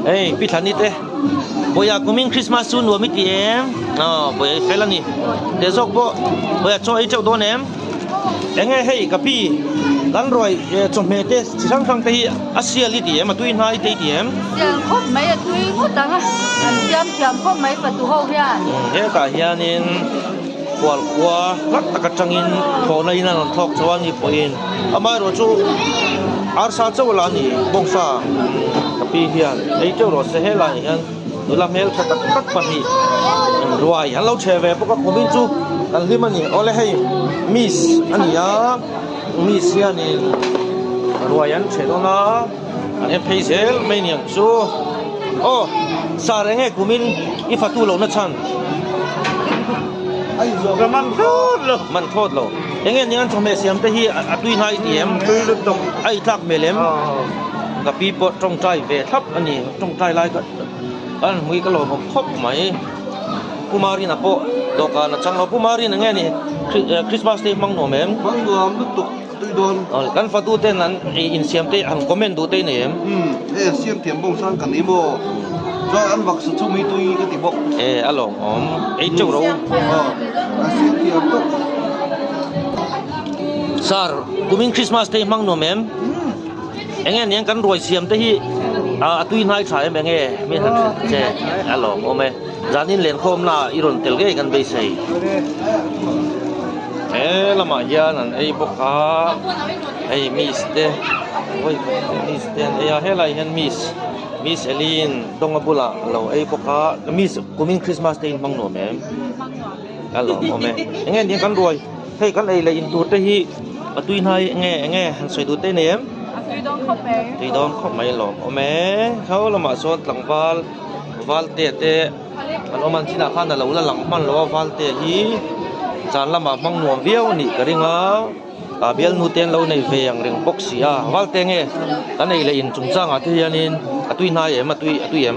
Hei Pi Thlani te Bawiha kumin Christmas chu nuam i ti em? Aw Bawiha i fel a ni. Teh zawk pawh Bawiha chaw ei teuh dawn em? Enge hei ka pi kan ruai chawhmeh te chi hrang hrang te hi a sial i ti em? A tui hnai te i ti em? Sial khawp mai a tui ngawt ang a, an siam thiam khawp mai fatu ho hian. Hetah hianin Hual khua hlat tak atangin thlawhna in a rawn thlawk chho a ni pawhin amaherawh chu arsa chauh lah a ni bawngsa ka pi hian ei teuh rawh se helaiah hian nula hmeltha tak tak pahnih ruai an lo chhe ve bawk a kumin chu kan hlim a ni awle hei miss a ni a miss hianin ruai an chhe dawn a an en phei zel mai niang chu aw sar enge kumin i fatu lohna chhan. Ka man thawt lo. Man thawt lo. Enge nia an chawhmeh siam te hi a tui hnai ti em? Tui lutuk. A i tlak hmel em? Ka pi pawh tawngtai ve thlap a ni. Tawngtai lai ka an hmui ka lawmawm khawp mai. Pu Marina pawh dawhkan a chang lo. Pu Marina nge ni Christmas te hi hmang nuam em? Hmang nuam lutuk tui dawn. Kan fatu ten an insiam te han comment duh te i nei em? Umm e siam thiam bawng sang ka ni maw? Chuan an vak sa chhung hi tui ka ti bawk. E a lawm awm ei teuh ro. Aw a siam thiam tawp. Sir kumin Christmas te hi hmang nuam em? Enge niang kan ruai siam te hi a tui hnai tha em enge mi han hrilh che a lawm awm e. Zanin lenkhawm na i rawn tel ngei kan beisei. He lamah hian an ei bawk a hei miss te vawi khat miss te an ei a helaiah hian miss miss Elin dawnga bulah a lo ei bawk a miss kumin Christmas te in hmang nuam em a lawm awm e enge nia kan ruai hei kan ei leh in tur te hi a tui hnai enge enge han sawi duh te nei em a tui dawn khawp mai tui dawn khawp mai a lawm awm e kho lamah sawn tlangval valte te. An awm an chinah khan a lo la lang hman lo a valte hi zan lamah hmang nuam viau a nih ka ring a ah bialnu te an lo nei ve ang reng bawk si a valte nge kan ei leh in chungchangah te hianin a tui hnai em a tui a tui em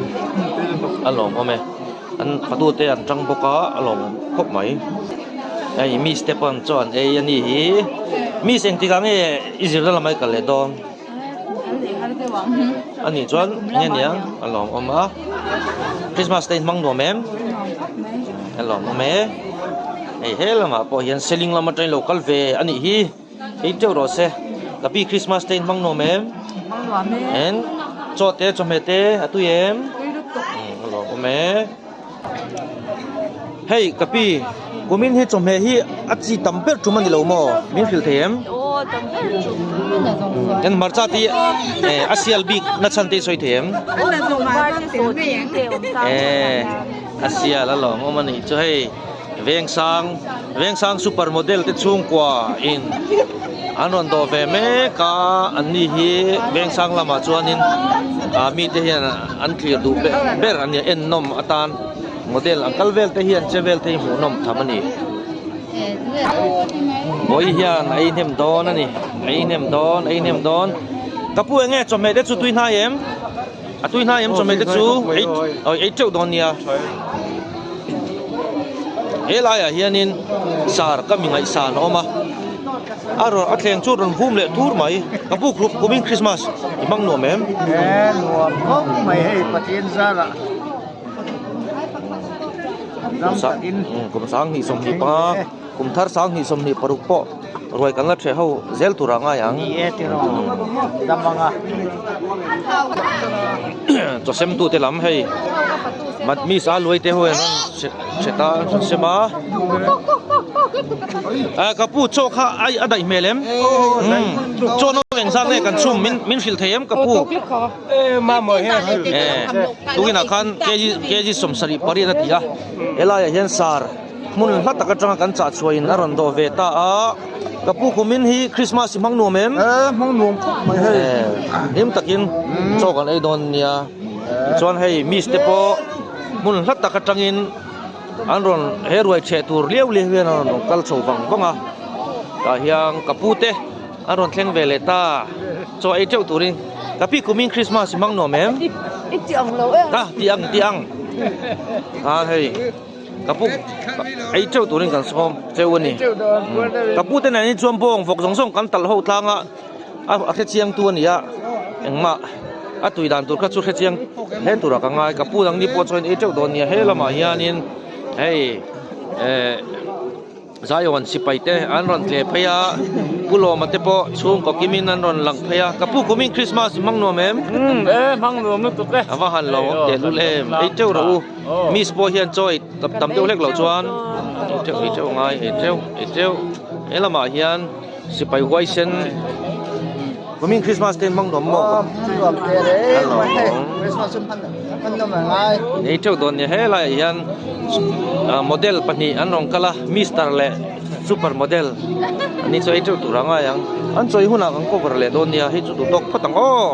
a lawmawm e an fatu te an tang bawk a a lawmawm khawp mai hei miss te pawh chaw an ei a ni hi miss engtikah nge i zirna lamah i kal leh dawn. A nih chuan nge nia a lawmawm a Christmas te in hmang nuam em a lawmawm e hei he lamah pawh hian seling lam atangin lo kal ve a nih hi ei teuh rawh se ka pi Christmas te in hmang nuam em en chaw te chawhmeh te a tui em a lawmawm e. Hei ka pi kumin hi chawhmeh hi a chi tam ber tum a ni lo maw min hrilh thei em? Kan hmarcha te hi a sial bik na chhan te i sawi thei em? A sial a lawm awm a nih chu hei Vengsang Vengsang super model te chhungkua in an rawn dawh ve mek a an ni hi Vengsang lamah chuanin ah mite hian an thlir duh ber ber a ni a ennawm atan model an kal vel te hian che vel te hi hmuhnawm tham a ni vawi hian a ei hnem dawn a ni a ei hnem dawn a ei hnem dawn ka pu enge chawhmeh te chu tui hnai em a tui hnai em chawhmeh te chu ei ei teuh dawn nia he laiah hianin sar ka mi ngaihsan a awm a. A rawn a thleng chu rawn vum leh tur mai ka pu khrup kumin Christmas i hmang nuam em? E nuam khawp mai hei Pathian zarah ram takin kum 20 25 kum thar 2026 pawh ruai kan la ṭheh ho zel tur ah ngai ang ni e tiraw dam anga chaw sem tute lam hei miss a luai te ho hian an hre ta an rawn sem a. Ah ka pu chaw kha ai a daih hmel em chaw no eng zat nge kan chhum min min hrilh thei em ka pu tukinah khan kg kg 78 a ti a helaiah hian sar hmun hla tak atanga kan chah chhuah in a rawn dawh ve ta a ka pu kumin hi Christmas i hmang nuam em hmang nuam khawp mai hei hlim takin chaw kan ei dawn nia tichuan hei miss te pawh hmun hla tak atangin An rawn he ruai chheh tur liau liau hian an rawn kal chho vang vang a tah hian ka pu te an rawn thleng ve leh ta chaw ei teuh turin ka pi kumin Christmas i hmang nuam em a ti ang ti ang a hei ka pu ei teuh turin kan sawm cheu a ni ka pu te nen hi chuan bawng vawk zawng zawng kan talh ho tlang a a hre chiang tu a ni a engmah. A tui dan tur kha chu hrechiang hle turah ka ngai. Ka pu dang ni pawh chuan ei teuh dawn nia. He lamah hianin hei eh Zion sipai te an rawn tle phei a, Pu Lawma te pawh chhungkaw kimin an rawn lang phei a. Ka pu kumin Christmas i hmang nuam em? Umm e, hmang nuam lutuk e. A va han lo awm teh lul em. Ei teuh rawh u. Miss pawh hian chaw ei tam tam deuh hlek loh chuan ei teuh ei teuh ngai ei teuh ei teuh. He lamah hian sipai huaisen kumin Christmas te in hmang nuam maw? Nuam teh reng mai hei Christmas chu hman hman nuam a ngai. Ei teuh dawn nia helaiah hian model pahnih an rawn kal a Mister leh super model an ni chu ei teuh tur a ngai ang. An chawi hunah kan cover leh dawn nia hei chu duh tawk phawt ang aw.